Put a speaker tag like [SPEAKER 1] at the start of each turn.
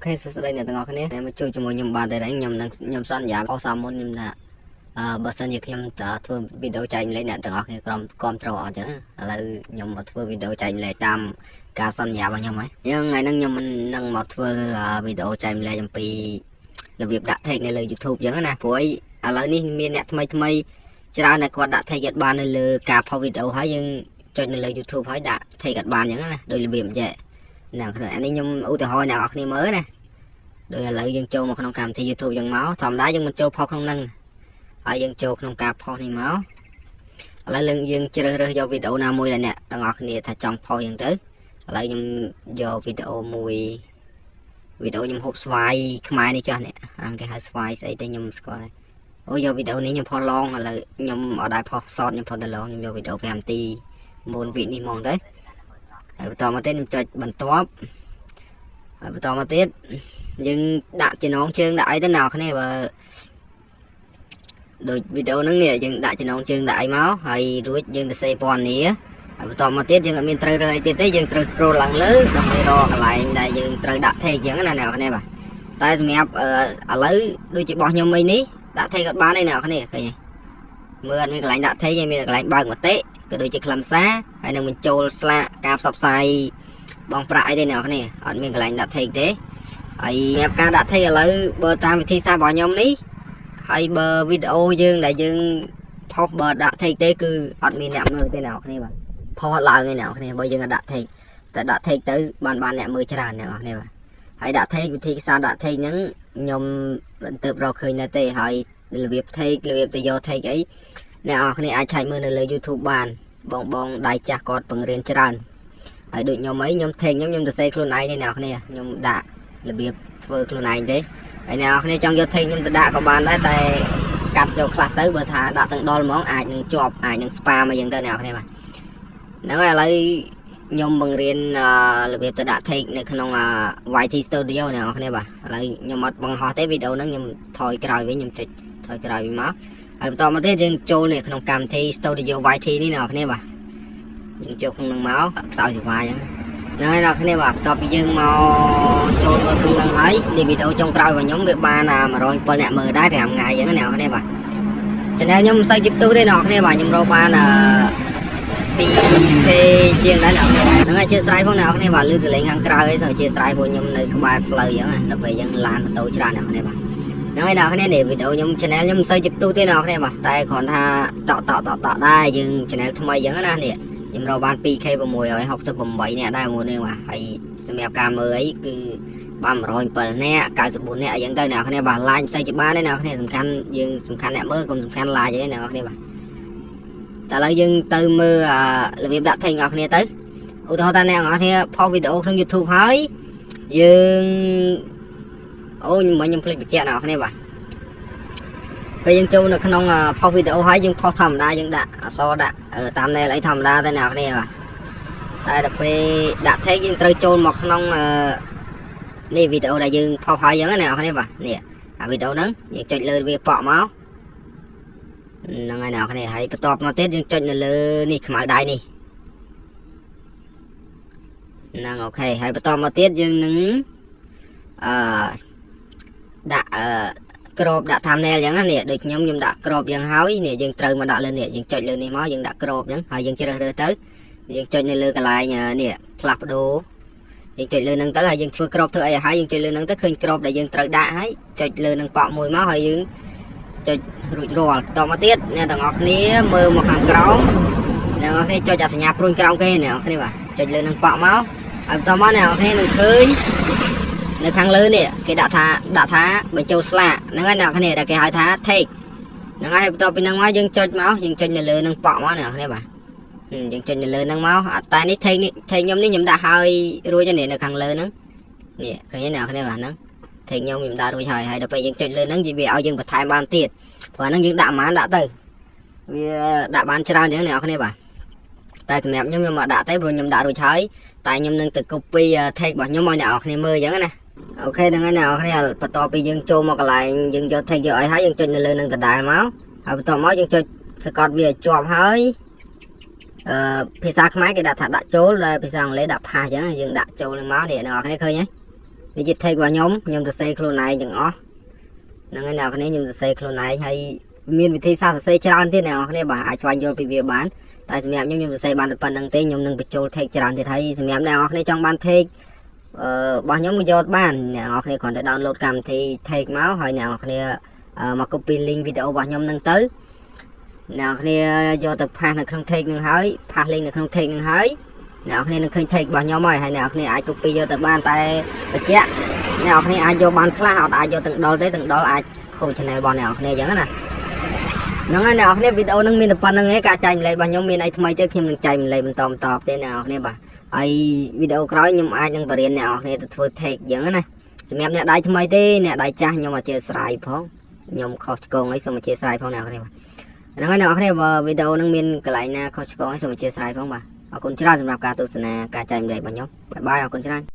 [SPEAKER 1] OK សួស្តីអ្នកទាំងអស់គ្នាមកជួបជាមួយខ្ញុំបានតែខ្ញុំនឹងខ្ញុំសន្យាខុសសាមុនខ្ញុំថាអឺបើសិនជាខ្ញុំធ្វើវីដេអូចែកម្លែកអ្នកទាំងអស់គ្នាក្រុមគ្រប់ត្រូលអត់ចឹងឥឡូវខ្ញុំមកធ្វើវីដេអូចែកម្លែកតាមការសន្យារបស់ខ្ញុំហើយអញ្ចឹងថ្ងៃហ្នឹងខ្ញុំនឹងមកធ្វើវីដេអូចែកម្លែកអំពីរបៀបដាក់ tag នៅលើ YouTube ចឹងណាព្រោះអីឥឡូវនេះមានអ្នកថ្មីថ្មីច្រើនតែគាត់ដាក់ tag អត់បាននៅលើការផុសវីដេអូហើយយើងចុចនៅលើ YouTube ហើយដាក់ tag អត់បានចឹងណាដោយរបៀបអញ្ចឹងណាអានេះខ្ញុំឧទាហរណ៍អ្នកនរគ្នាមើលណាដោយឥឡូវយើងចូលមកក្នុងកម្មវិធី YouTube យើងមកធម្មតាយើងមិនចូលផុសក្នុងហ្នឹងហើយយើងចូលក្នុងការផុសនេះមកឥឡូវយើងជ្រើសរើសយកវីដេអូណាមួយដែលអ្នកទាំងអស់គ្នាថាចង់ផុសចឹងទៅឥឡូវខ្ញុំយកវីដេអូមួយវីដេអូខ្ញុំហូបស្វាយខ្មែរនេះចាស់នេះអាគេហៅស្វាយស្អីទៅខ្ញុំស្គាល់ហើយអូយកវីដេអូនេះខ្ញុំផុស long ឥឡូវខ្ញុំអត់ដែរផុស short ខ្ញុំផុសតែ long ខ្ញុំយកវីដេអូ5នាទី9វិនេះហ្មងទៅហើយបន្តមកទៀតខ្ញុំចុចបន្ទាប់ហើយបន្តមកទៀតយើងដាក់ចំណងជើងដាក់អីទៅអ្នកគ្នាបើដូចវីដេអូហ្នឹងនេះយើងដាក់ចំណងជើងដាក់អីមកហើយរួចយើងទៅសេពណ៌នាហើយបន្តមកទៀតយើងអត់មានត្រូវរើអីទៀតទេយើងត្រូវ scroll ឡើងលើដើម្បីរកកន្លែងដែលយើងត្រូវដាក់ tag អញ្ចឹងណាអ្នកគ្នាបាទតែសម្រាប់ឥឡូវដូចជារបស់ខ្ញុំអីនេះដាក់ tag អត់បានទេអ្នកគ្នាឃើញទេមើលអត់មានកន្លែងដាក់ tag ទេមានកន្លែងបើកមតិក៏ដូចជាខ្លឹមសារហើយនឹងបញ្ចូលស្លាកការផ្សព្វផ្សាយបងប្រាក់អីទេអ្នកគ្នាអត់មានកន្លែងដាក់ tag ទេហើយសម្រាប់ការដាក់ tag ឥឡូវបើតាមវិធីសាស្ត្ររបស់ខ្ញុំនេះហើយបើវីដេអូយើងដែលយើងផុសបើដាក់ tag ទេគឺអត់មានអ្នកមើលទេអ្នកគ្នាបាទផុសអត់ឡើងទេអ្នកគ្នាបើយើងដាក់ tag តែដាក់ tag ទៅបានបានអ្នកមើលច្រើនអ្នកគ្នាបាទហើយដាក់ tag វិធីសាស្ត្រដាក់ tag ហ្នឹងខ្ញុំមិនទៅរកឃើញនៅទេហើយរបៀប tag របៀបទៅយក tag អីអ្នកនរគ្នាអាចឆែកមើលនៅលើ YouTube បានបងបងដៃចាស់គាត់បង្រៀនច្រើនហើយដូចខ្ញុំអីខ្ញុំ tag ខ្ញុំខ្ញុំទៅសេខ្លួនឯងទេអ្នកនរគ្នាខ្ញុំដាក់របៀបធ្វើខ្លួនឯងទេហើយអ្នកនរគ្នាចង់យក tag ខ្ញុំទៅដាក់ក៏បានដែរតែកាត់យកខ្លះទៅបើថាដាក់ទាំងដុលហ្មងអាចនឹងជាប់អាចនឹង spam អីចឹងទៅអ្នកនរគ្នាបាទហ្នឹងហើយឥឡូវខ្ញុំបង្រៀនរបៀបទៅដាក់ tag នៅក្នុង YT Studio អ្នកនរគ្នាបាទឥឡូវខ្ញុំអត់បង្ហោះទេវីដេអូហ្នឹងខ្ញុំថយក្រោយវិញខ្ញុំចុចថយក្រោយវិញមកហើយបន្តមកទៀតយើងចូលនៅក្នុងកម្មវិធី Studio YT នេះអ្នកនរគ្នាបាទយើងចូលក្នុងនឹងមកខ្សោយសេវាអញ្ចឹងហ្នឹងហើយអ្នកគ្នាបាទបន្ទាប់ពីយើងមកចូលមើលក្នុងនឹងហើយនេះវីដេអូចុងក្រោយរបស់ខ្ញុំវាបាន107អ្នកមើលដែរ5ថ្ងៃអញ្ចឹងអ្នកគ្នាបាទ channel ខ្ញុំមិនសូវជាផ្ទុះទេអ្នកគ្នាបាទខ្ញុំរកបាន 2K ជាងដែរអ្នកគ្នាហ្នឹងហើយជាស្រ័យផងអ្នកគ្នាបាទលឺសលេងខាងក្រៅអីសូវជាស្រ័យពួកខ្ញុំនៅក្បែរផ្លូវអញ្ចឹងដល់ពេលអញ្ចឹងឡានម៉ូតូច្រើនអ្នកគ្នាបាទហ្នឹងហើយអ្នកគ្នានេះវីដេអូខ្ញុំ channel ខ្ញុំមិនសូវជាផ្ទុះទេអ្នកគ្នាបាទតែគ្រាន់ថាតក់តក់តក់តក់ដែរយើង channel ថ្មីអញ្ចឹងណានេះខ្ញុំរកបាន 2K 668នាក់ដែរមួយនេះបាទហើយសម្រាប់ការមើលអីគឺបាន107នាក់94នាក់អីចឹងទៅអ្នកគ្នាបាទ like មិនសូវជាបានទេអ្នកគ្នាសំខាន់យើងសំខាន់អ្នកមើលកុំសំខាន់ like ទេអ្នកគ្នាបាទតែឥឡូវយើងទៅមើលរបៀបដាក់ tag អ្នកគ្នាទៅឧទាហរណ៍ថាអ្នកនរគ្នាផុសវីដេអូក្នុង YouTube ហើយយើងអូខ្ញុំមិញខ្ញុំភ្លេចបញ្ជាក់អ្នកនរគ្នាបាទពេលយើងចូលនៅក្នុងផុសវីដេអូហើយយើងផុសធម្មតាយើងដាក់អក្សរដាក់តាមណែអីធម្មតាទៅអ្នកនរគ្នាបាទតែដល់ពេលដាក់ tag យើងត្រូវចូលមកក្នុងនេះវីដេអូដែលយើងផុសហើយអញ្ចឹងណាអ្នកនរគ្នាបាទនេះអាវីដេអូហ្នឹងយើងចុចលើវាប៉ក់មកហ្នឹងហើយអ្នកនរគ្នាហើយបន្ទាប់មកទៀតយើងចុចនៅលើនេះខ្មៅដៃនេះហ្នឹង OK ហើយបន្តមកទៀតយើងនឹងអឺដាក់អឺក្របដាក់ thumbnail អញ្ចឹងណានេះដូចខ្ញុំខ្ញុំដាក់ក្របយ៉ាងហើយនេះយើងត្រូវមកដាក់លើនេះយើងចុចលើនេះមកយើងដាក់ក្របអញ្ចឹងហើយយើងជ្រើសរើសទៅយើងចុចនៅលើកន្លែងនេះផ្លាស់ប្ដូរយើងចុចលើនឹងទៅហើយយើងធ្វើក្របធ្វើអីហើយយើងចុចលើនឹងទៅឃើញក្របដែលយើងត្រូវដាក់ហើយចុចលើនឹងប៉ក់មួយមកហើយយើងចុចរួចរាល់បន្តមកទៀតអ្នកទាំងអស់គ្នាមើលមកខាងក្រោមអ្នកទាំងអស់គ្នាចុចអាសញ្ញាព្រួយក្រោមគេអ្នកទាំងអស់គ្នាបាទចុចលើនឹងប៉ក់មកហើយបន្តមកអ្នកទាំងអស់គ្នានឹងឃើញនៅខាងលើនេះគេដាក់ថាដាក់ថាបញ្ចូលស្លាកហ្នឹងហើយអ្នកគ្នាដែលគេហៅថា tag ហ្នឹងហើយបន្ទាប់ពីហ្នឹងមកយើងចុចមកយើងចុចនៅលើនឹងប៉ក់មកអ្នកគ្នាបាទយើងចុចនៅលើហ្នឹងមកតែនេះ tag នេះ tag ខ្ញុំនេះខ្ញុំដាក់ហើយរួចហើយនេះនៅខាងលើហ្នឹងនេះឃើញទេអ្នកគ្នាបាទហ្នឹង tag ខ្ញុំខ្ញុំដាក់រួចហើយហើយដល់ពេលយើងចុចលើហ្នឹងវាឲ្យយើងបន្ថែមបានទៀតព្រោះហ្នឹងយើងដាក់ប៉ុន្មានដាក់ទៅវាដាក់បានច្រើនអញ្ចឹងអ្នកគ្នាបាទតែសម្រាប់ខ្ញុំខ្ញុំមកដាក់ទេព្រោះខ្ញុំដាក់រួចហើយតែខ្ញុំនឹងទៅ copy tag របស់ខ្ញុំឲ្យអ្នកនរគ្នាមើលអញ្ចឹងណា OK ហ្នឹងហើយអ្នកនរគ្នាបន្ទាប់ពីយើងចូលមកកន្លែងយើងយក tag យកអីហើយយើងចុចនៅលើនឹងដដែលមកហើយបន្ទាប់មកយើងចុចសកត់វាឲ្យជាប់ហើយ អឺភាសាខ្មែរគេដាក់ថាដាក់ចូលដែលភាសាអង់គ្លេសដាក់ paste អញ្ចឹងយើងដាក់ចូលនឹងមកនេះអ្នកនរគ្នាឃើញទេ នេះជា tag របស់ខ្ញុំខ្ញុំសរសេរខ្លួនឯងទាំងអស់ហ្នឹងហើយអ្នកនរគ្នាខ្ញុំសរសេរខ្លួនឯងហើយមានវិធីសាស្ត្រសរសេរច្រើនទៀតអ្នកនរគ្នាបាទអាចស្វែងយល់ពីវាបានតែសម្រាប់ខ្ញុំខ្ញុំសរសេរបានតែប៉ុណ្្នឹងទេខ្ញុំនឹងបញ្ចូល tag ច្រើនទៀតហើយសម្រាប់អ្នកនរគ្នាចង់បាន tag អឺរបស់ខ្ញុំក៏យកបានអ្នកនរគ្នាគ្រាន់តែ download កម្មវិធី tag មកហើយអ្នកនរគ្នាមក copy link វីដេអូរបស់ខ្ញុំនឹងទៅអ្នកនរគ្នាយកទៅ paste នៅក្នុង tag នឹងហើយ paste link នៅក្នុង tag នឹងហើយអ្នកនរគ្នានឹងឃើញ tag របស់ខ្ញុំហើយហើយអ្នកនរគ្នាអាច copy យកទៅបានតែបញ្ជាក់អ្នកនរគ្នាអាចយកបានខ្លះអត់អាចយកទាំងដុលទេទាំងដុលអាចខូច channel របស់អ្នកនរគ្នាអញ្ចឹងណាហ្នឹងហើយអ្នកនរគ្នាវីដេអូហ្នឹងមានតែប៉ុណ្្នឹងឯងការចែករំលែករបស់ខ្ញុំមានអីថ្មីទៀតខ្ញុំនឹងចែករំលែកបន្តបន្តទៀតអ្នកនរគ្នាបាទហើយវីដេអូក្រោយខ្ញុំអាចនឹងបរៀនអ្នកនរគ្នាទៅធ្វើ tag អញ្ចឹងណាសម្រាប់អ្នកដៃថ្មីទេអ្នកដៃចាស់ខ្ញុំអធិស្ឋានផងខ្ញុំខុសឆ្គងអីសូមអធិស្ឋានផងអ្នកនរគ្នាបាទហ្នឹងហើយអ្នកនរគ្នាបើវីដេអូហ្នឹងមានកន្លែងណាខុសឆ្គងអីសូមអធិស្ឋានផងបាទអរគុណច្រើនសម្រាប់ការទស្សនាការចែករំលែករបស់ខ្ញុំbye bye អរគុណច្រើន។